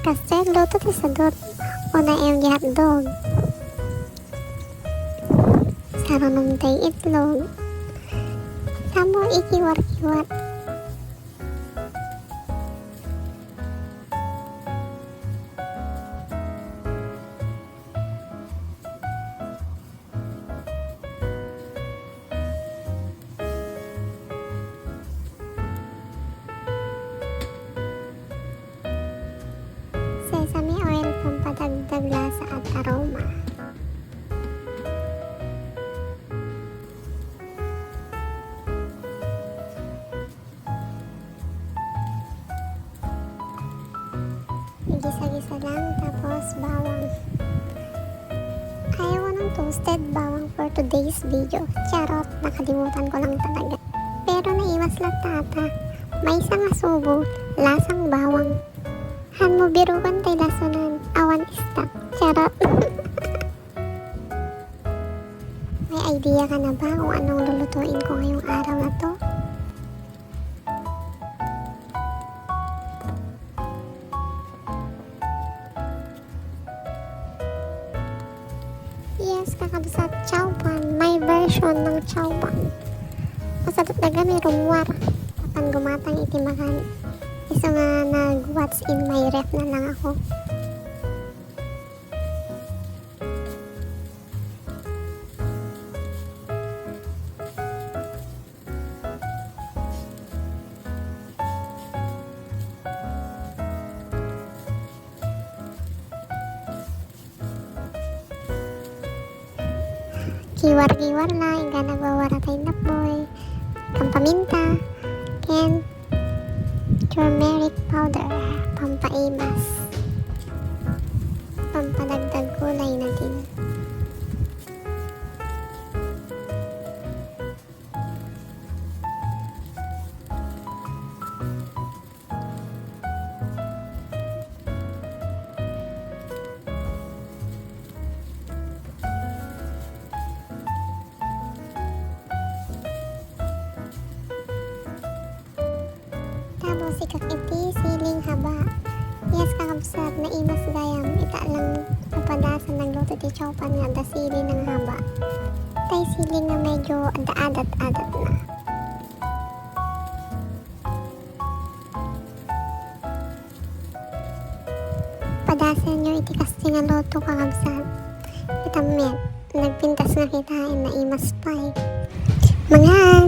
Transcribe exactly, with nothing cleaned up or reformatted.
Kastoy agluto ti sadut. Unay ti hotdog. Sarunom ti itlog. Tammo ikiwar-kiwar. Sesame oil, pampadagdag lasa at aroma. Igisa-gisa lang, tapos bawang. I want ng toasted bawang for today's video. Charot, nakalimutan ko lang talaga. Pero naimas latta. Maysa nga subo, lasang bawang. Hanmo birukan ti lasunan, awan istak. Charot. May idea ka na ba kung anong lulutuin ko ngayong araw na to? Yes, kakabsat, chowpan. My version ng chowpan. Masadot na kami rumwar. Apan gumatang iti makan. Isu nga nag-what's in my ref na lang ako. Kiwar-kiwar na, inggana nagwawara tay napnoy. Pampaminta, ken turmeric powder, pampaimas, pampadagdag kulay na din. Tapos, ikak iti siling haba. Yes, kakabsat, naimas gayam. Ita lang a padasan nagluto ti chowpan nga adda siling nga haba. Tay siling nga medyo adda adat-adat na. Padasanyo iti kastoy nga luto, kakabsat. Ita met, nagpintas nga kitaen, naimas pay. Mangan!